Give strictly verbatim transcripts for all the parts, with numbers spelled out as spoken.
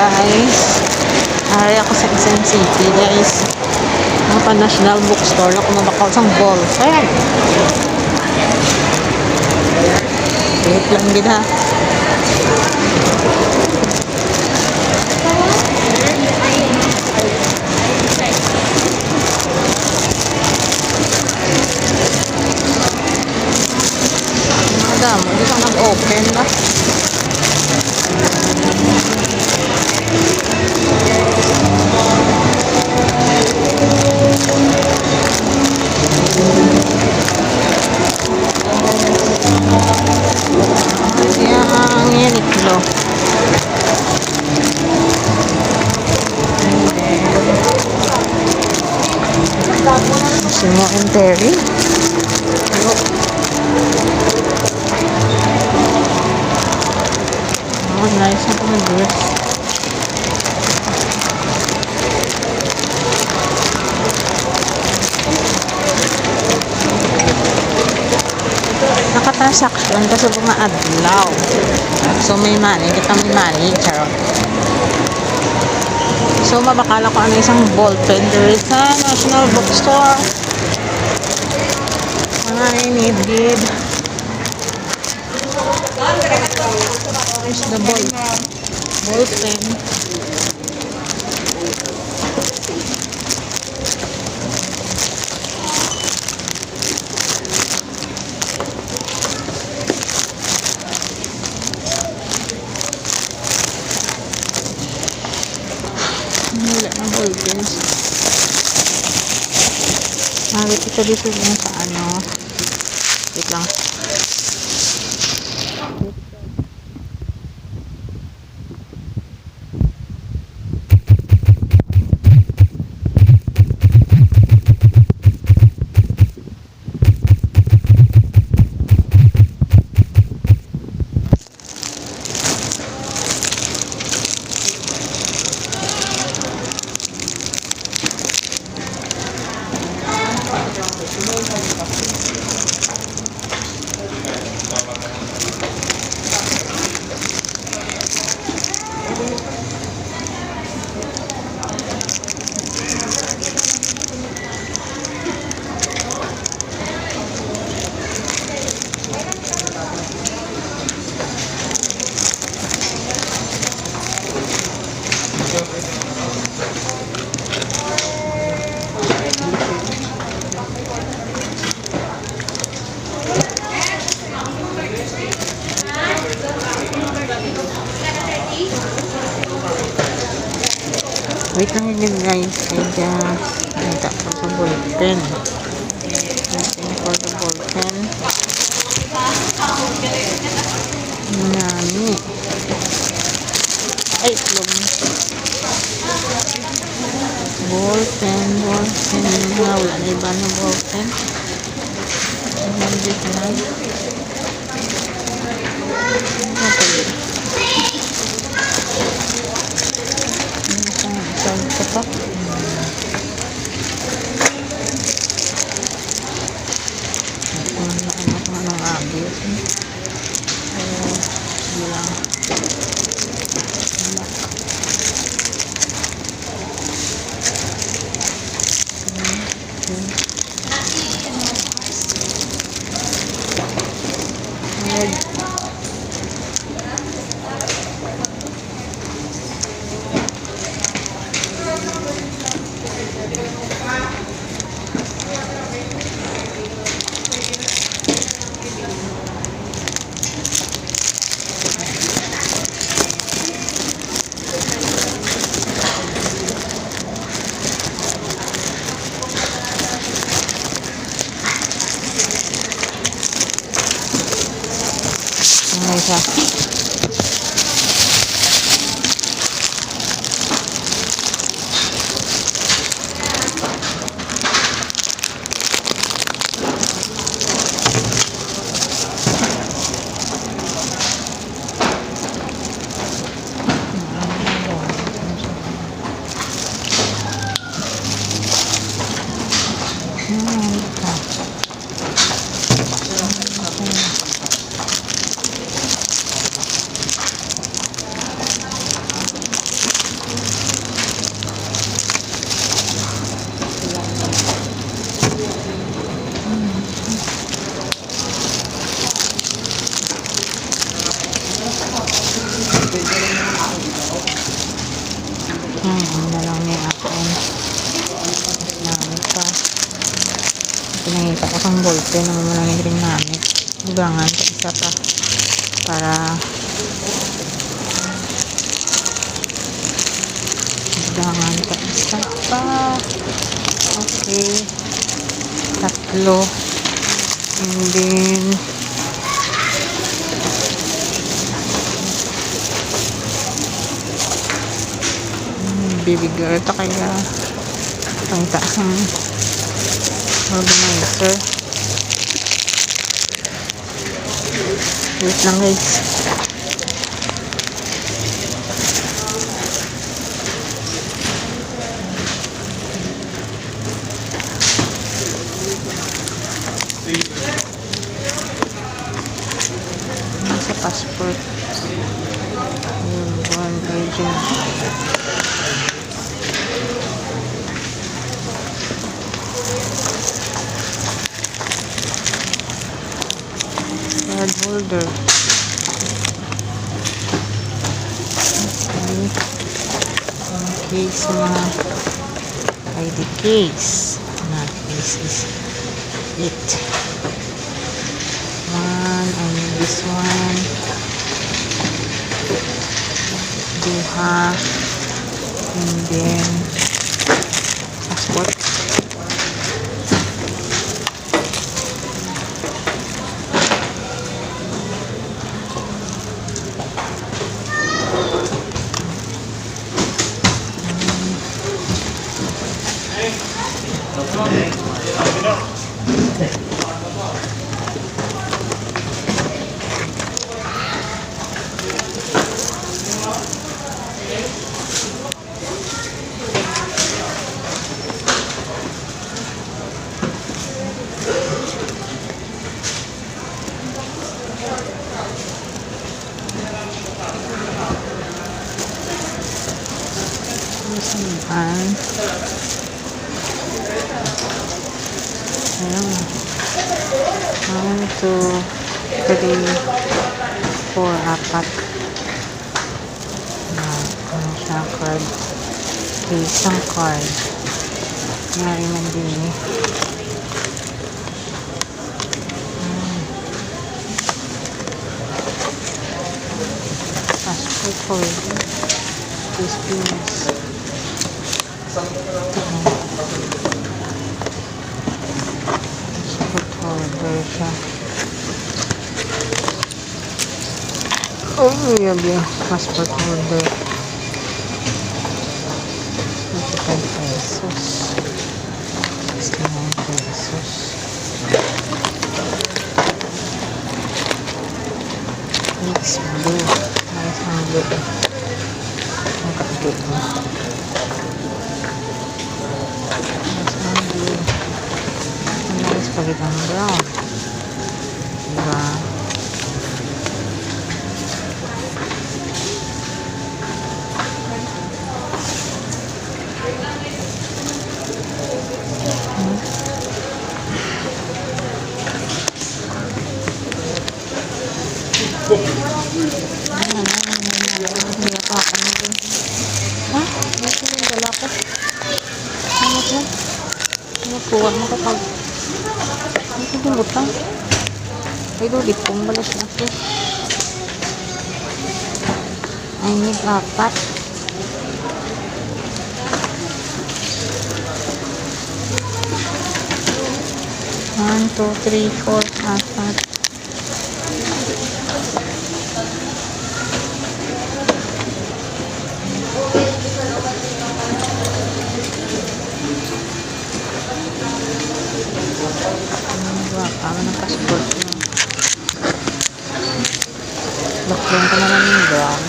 Guys, ari ako sa Quezon City, guys. Ang pa National Bookstore, ako mabakaw sang ball pen. Wait lang gid, ha. Madam, di ka nag-open na. Siya ang Uniqlo. Simo and Terry. Oh, nice ang mga dress. Nakatransaksyon ka sa mga adlaw. So, may money. Kita may money. Charot. So, mabakal ako ano isang ballpen diri sa National Bookstore. Ay, need gid. Where's the ball? Ballpen. Wala na ballpens. Mabit ito dito dun sa ano. Wait lang. Wait lang yun, guys. Ay, dyan. Ay, tapos ang ballpen. Waiting for the ballpen. Nani? Ay, itlog. Ballpen, ballpen. Ah, wala na iba na ballpen. Ang hindi na. Okay. Ano pa? Ano pa? Ano, ano, ano, ano, ano, ano, So, yun lang. Wala. Yun. Yun. Ang isa. Kaya naman wala na rin namin. Dugangan pa isa pa. Para dugangan pa isa pa. Okay. Tatlo. And then, mm, baby girl, ito kaya. Pangita ang organizer. Wait lang, guys. Sa passport. Yun, one agent. Card holder. Okay. Okay, sa mga I D case. Na, this is it. One, I need this one. Duha. And then, passport. Simbahan. Ayan. One, two, three, four, apat. Na, ano siya, card. Isang card. Yari man din eh. Passport holder. Pilipinas. Passport holder siya. Oh, yun, yun. Passport holder. Twenty-five pesos. Sixty-nine pesos. It's blue. Nice ang blue. Ang blue. Nice ang blue. Nice pag itang brown. Diba? Ha? Ano ko? Ano ko? Ano ko? Ano ko pag, ano ko yung butang? Ay, do, di pong balas na ako. I need apat. One, two, three, four, apat. Ang guwapa man ang passport mo. Baklong ko naman yung brown.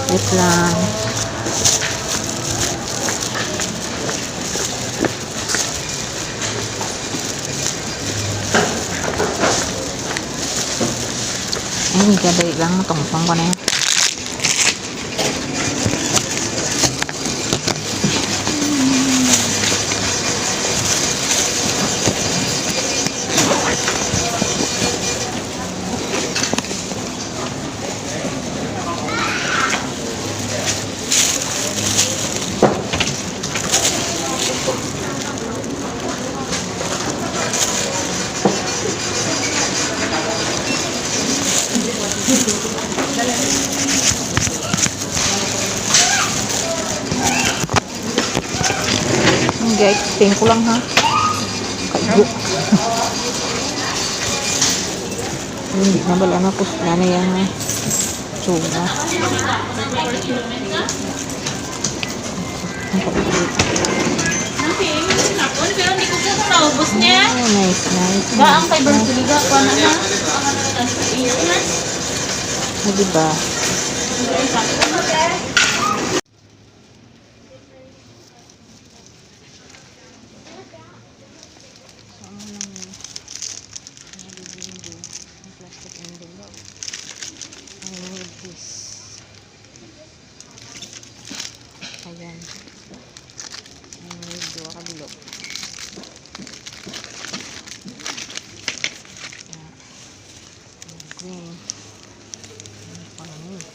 Wait lang. Ay, kadali lang, matungtong ko na yun. Guys, tingko lang ha. Kaigo. Hindi na bala na kus na na yan ha. Tuna. Ang kaigo. Pero hindi ko po naubos niya. Oh, nice, nice, nice, nice. Ang kay Berkeley, ga, kuha na na. Oh, diba? So, amo lang ni, ang nagiging ang plastic envelope. I need this. Ayan. I need duha ka bilog. Ayan. Green. Ayan, pangit.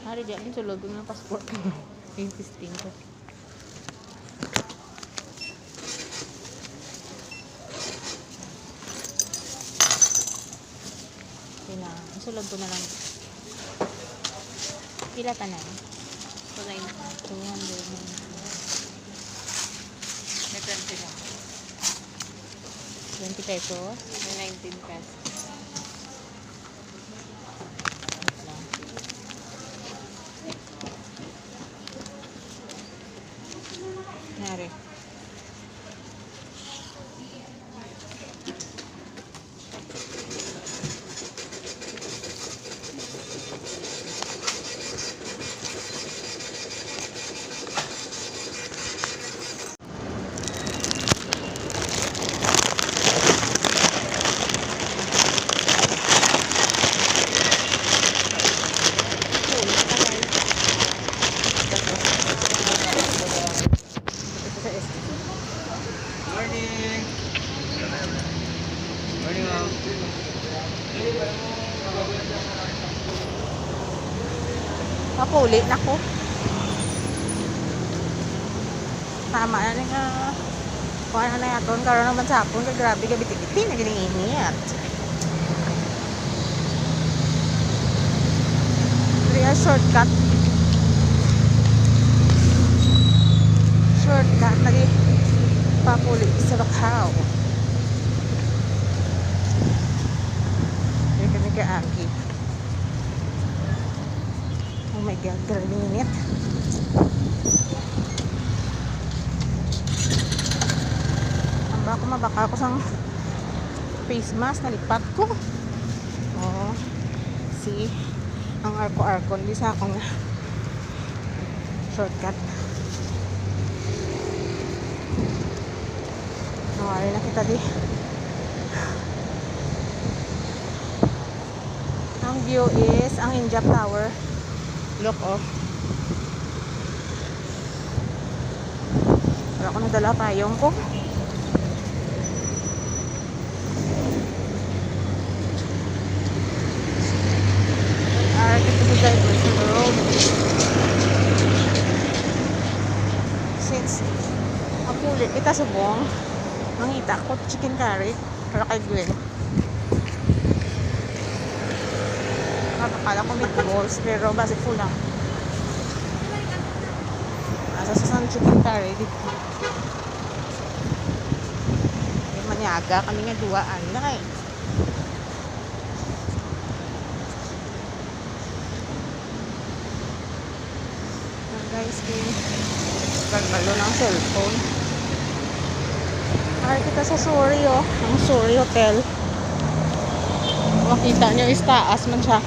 Ari, di ako sulod ko ng passport. Interesting ko. Okay na. Isulod ko na lang. Pila tanan? Two ninety. Two hundred ninety. May twenty lang. Twenty pesos? May nineteen pesos. Nari. Morning. Morning, ma'am. Mapuli na ko. Tama na ni nga. Kuha na na yaton. Karon naman sa hapon, kay grabe, gabiti-biti na gini init. Diri ang shortcut. Shortcut lagi papuli sa Bacau. Diri kami kaagi. Oh my God, grabe init. Ang bako mabaka ako sang face mask, nalipat ko. Oh, see, ang arko-arko, hindi sa akong shortcut. Nawari na kita di. Ang view is ang Injap Tower. Look, oh. Wala ko nadala payong ko. Ah, dito sa diversion road. Since mapuli kita subong, mangita ko chicken curry para kay Gwen. Akala ko meatballs, pero basi ko lang. Asa sa San Chicken Curry dito. May manyaga kami nga duwaan, guys. Guys, kay gagalo ng cellphone. Ay, kita sa Suri, oh. Ang Suri Hotel. Makita nyo, is taas man siya.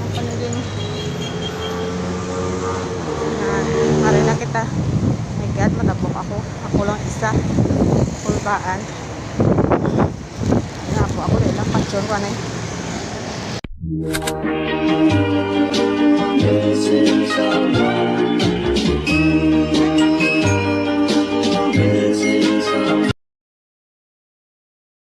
Ang panagin. Yan. Ari na kita. My God, matabok ako. Ako lang is Sa kulbaan. Nga po, ako na ilang pasyon ko, ano eh.